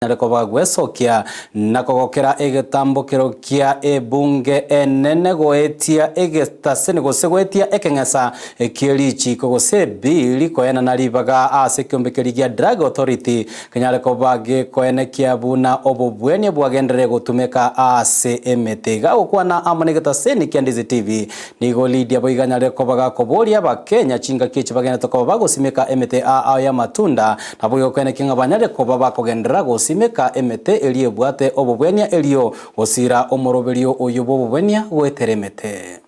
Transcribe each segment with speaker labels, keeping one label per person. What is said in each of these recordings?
Speaker 1: Nare koba gwesokia na kogokera egetambokero kia ebunge enene goetia egetaseni gose goetia ekeng'esa kie richiiko gose ebill koenana ribaga ase ekeombe keria gia Drug Authority kenyare koba gekoenekia buna obobwenia bwagenderere gotumeka ase emete. Iga gokwana amo negetaseni kia Ndizi TV Nigo Lydia boigo anyarire koba gakoboria Abakenya chingaki echi bagenderete koba bagosimeka emete aa ao y'amatunda, naboigo koenekia ng'a banyare koba bakogenderera gosimeka emete eria ebwate obobwenia erio gosiira omoroberio oyio bw'obobwenia goetera emete.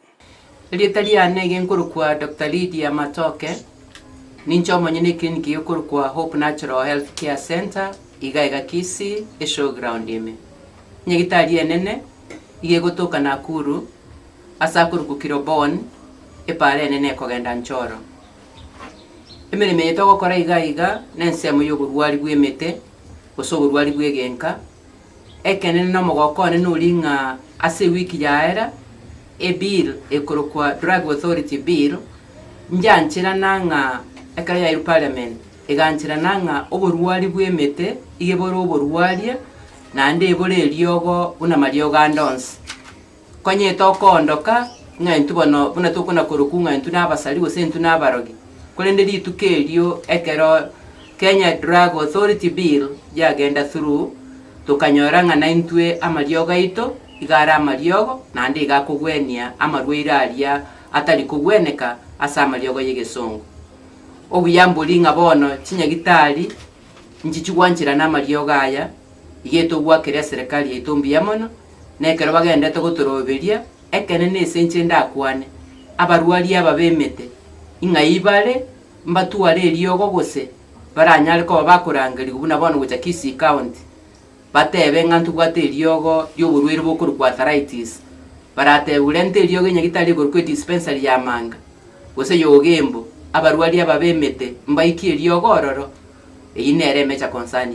Speaker 2: Erieta riane iga nkorokwa Doctor Lydia Matoke, ninche omonyene eclinic ekorokwa Hope Natural Health Care Centre iga iga Kisii eshowground ime. Nyagitari enene iga egotoka Nakuru. Ase akorokwa Kiroboni, epaara enene ekogenda nchoro. Emeremo eye togokora iga iga nensemo y'oborwari bw'emete, gose oborwari bw'egenka, ekenene na omogoko one noria ng'a ase ewiki yaera, ebill ekorokwa Drug Authority Bill, njancherana ng'a ekero yairwe parliament, egancherana ng'a oborwari bw'emete iga bore oborwaria, naende ebore eriogo buna mariogo ande onsi. Konya tokoondoka, ng'a intwe bono buna tokona korokwa ng'a intwe nabasari gose intwe nabarogi, korende rituko erio ekero Kenya Drug Authority Bill yagenda through, tokanyora ng'a naintwe amariogo aito iga are amariogo naende iga akogwenia amarwaire aria atari kogweneka ase amariogo y'egesongo. Obuya mbori ng'a bono chinyagitari nchichi gwancherana amariogo aya, iga etogwakera eserekari yaito mbuya mono, Na ekero bagenderete gotoroberia, ekeene nese inche ndakwane, abarwari aba b'emete, ing'ai bare, mbatware eriogo gose baranyare koba bakorangerigwa buna bono gocha Kisii County, batebe ng'a ntobwate eriogo ri'oborwaire bokorokwa arthritis, baratebwe renta eriogo enyagitari ekorokwa edispensary ya Manga, gose ya Ogembo, abarwari aba b'emete mbaikie eriogo ororo, eyio nere emecha concern.